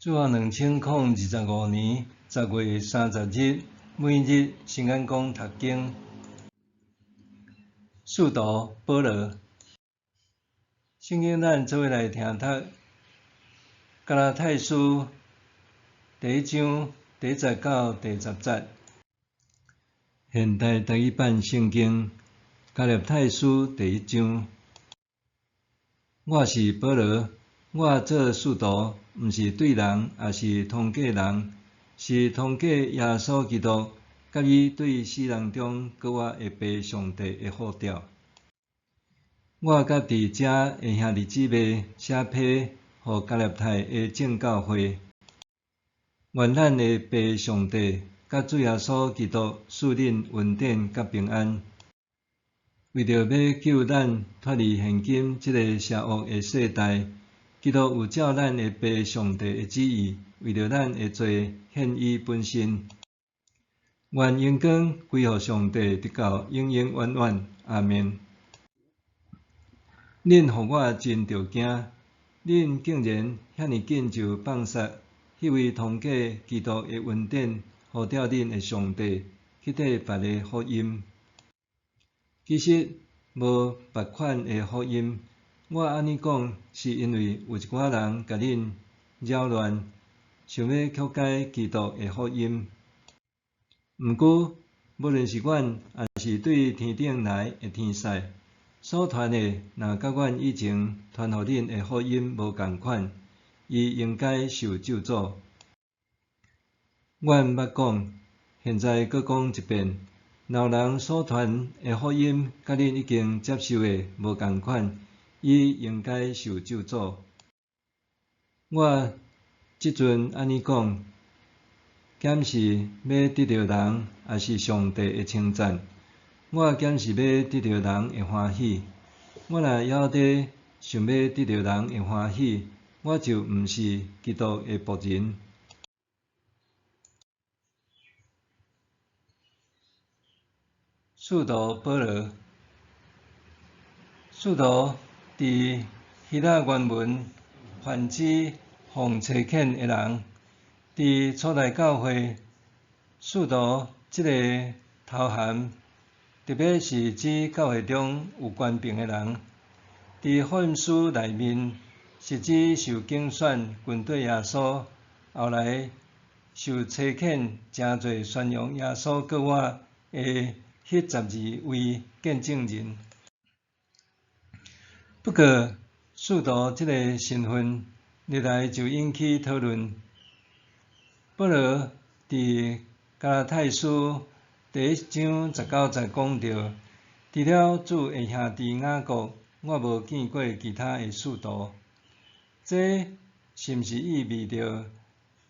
主後2025年10月30日，每日新眼光讀經。使徒保羅，聖經咱做伙來聽讀加拉太書第一章第一節到第十節。現代台語版聖經加拉太書第一章。我是保羅，我做使徒，毋是對人，抑是通過人，是通過耶穌基督，佮伊對死人中閣活的父上帝的呼召。我佮佇遮的兄弟姊妹寫批予加拉太的眾教會，願咱的父上帝佮主耶穌基督賜恁恩典佮平安。為著欲救咱脫離現今這个邪惡的世代，基督有照咱的父上帝的旨意，為著咱的罪獻伊本身。願榮光歸予上帝，直到永永遠遠。阿們。恁予我真著驚，恁竟然遐爾緊就放殺彼位通過基督的恩典呼召恁的上帝，去綴別个福音。其實無別款的福音。我按呢講，是因為有一寡人共恁擾亂，想欲曲改基督的福音。毋過，無論是阮，抑是對天頂來的天使，所傳的，若佮阮以前傳予恁的福音無仝款，伊應該受咒詛。阮捌講，現在閣講一遍，若有人所傳的福音，佮恁已經接受的無仝款，伊應該受咒詛。我這陣按呢講，敢是欲得著人，抑是上帝的稱讚？我敢是欲得著人的歡喜？我若猶咧想欲得著人的歡喜，我就毋是基督的僕人。使徒保羅，使徒佇希臘原文泛指奉差遣的人。佇初代教會，使徒這个頭銜特別是指教會中有權柄的人。佇福音書內面，是指受揀選跟綴耶穌，後來受差遣成做宣揚耶穌復活的彼12位見證人。不過，使徒這个身份歷來就引起討論。保羅佇加拉太書第一章十九節講著，除了主的兄弟雅各，我無見過其他的使徒。這是毋是意味著，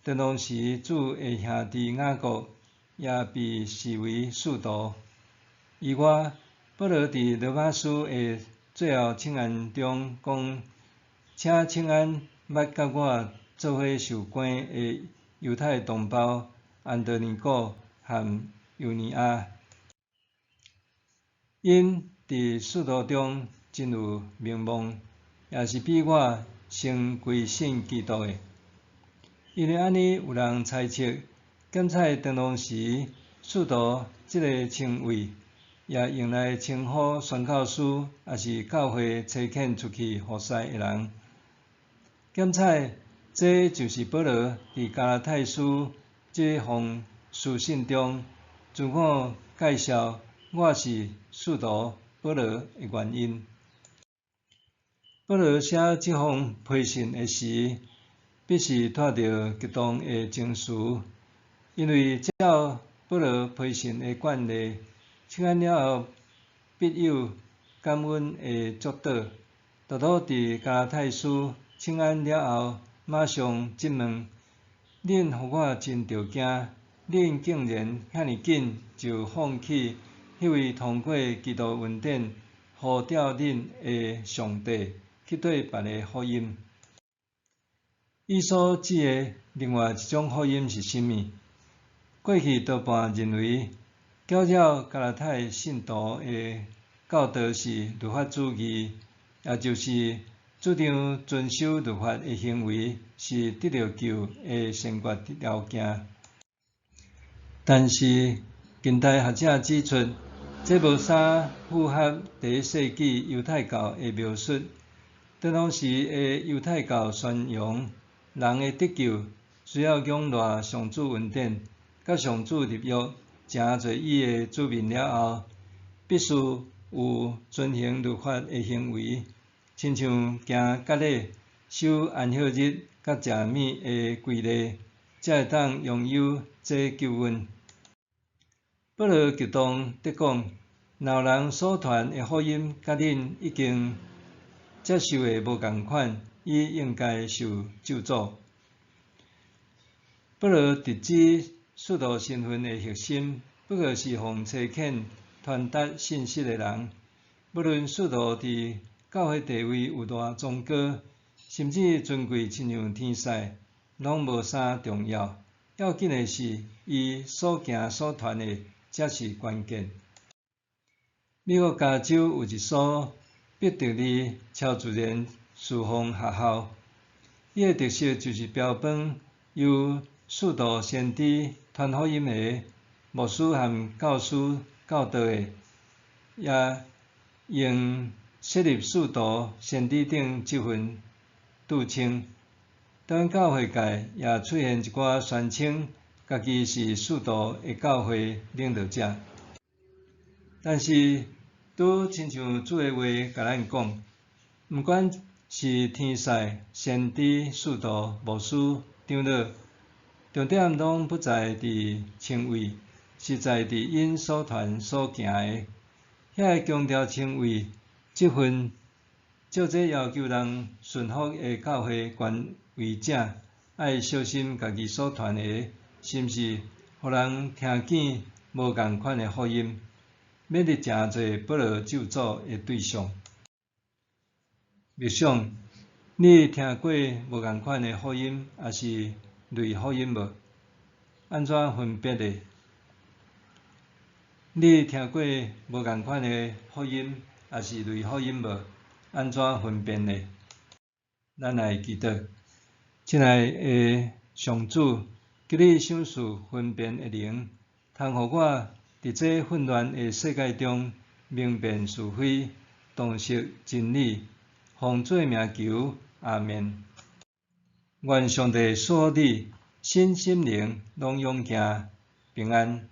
當時主的兄弟雅各也被視為使徒？以外，保羅佇羅馬書的最後請安中講，請請安捌佮我做伙受關的猶太同胞安德尼古和猶尼亞，𪜶佇使徒中真有名望，也是比我先歸信基督的。因為按呢，有人猜測，檢採當時使徒這个稱謂，也用來稱呼宣教師，抑是教會差遣出去服侍的人。檢採這就是保羅佇加拉太書這封書信中自我介紹我是使徒保羅的原因。保羅寫這封批信的時，必是帶著激動的情緒，因為照保羅批信的慣例，請安了後必有感恩的祝禱。拄拄佇加拉太書請安了後，馬上質問：恁予我真著驚，恁竟然遐爾緊就放棄彼位通過基督恩典呼召恁的上帝，去綴別个福音？伊所指的另外一種福音是啥物？過去多半認為，攪擾加拉太信徒的教導是律法主義，也就是主張遵守律法的行為是得著救的先決條件。但是近代學者指出，這無啥符合第一世紀猶太教的描述。當時的猶太教宣揚，人的得救需要仰賴上主恩典，佮上主立約，成做伊的子民了後，必須有遵行律法的行為，親像行割禮、守安息日佮食物的規例，才會當擁有這救恩。保羅激動地講：若有人所傳的福音佮恁已經接受的無仝款，伊應該受咒詛。保羅直指使徒身份的核心，不過是予差遣傳達信息的人。無論使徒佇教會地位有偌崇高，甚至尊貴親像天使，攏無啥重要。要緊的是，伊所行所傳的才是關鍵。美國加州有一所伯特利超自然事奉學校，伊的特色就是標榜由使徒、先知傳福音的牧師和教師教導的，也用設立使徒、先知等職分著稱。當教會界也出現一寡宣稱家己是使徒的教會領導者，但是，拄親像主的話共咱講，毋管是天使、先知、使徒、牧師、長老，重點攏不在佇稱謂，是在佇𪜶所傳所行的。遐个強調稱謂、職分，照這要求人順服的教會權威者，愛小心家己所傳的，是毋是予人聽見無仝款的福音，免得成做保羅咒詛的對象。默想，你聽過無仝款的福音，抑是類福音無？按怎分別呢？你聽過無仝款的福音，抑是類福音無？按怎分辨呢？咱來祈禱，親愛的上主，求你賞賜分辨的靈，通予我佇這混亂的世界中明辨是非，洞悉真理。奉主的名求，阿們。願上帝賜福你，身心靈攏勇健平安。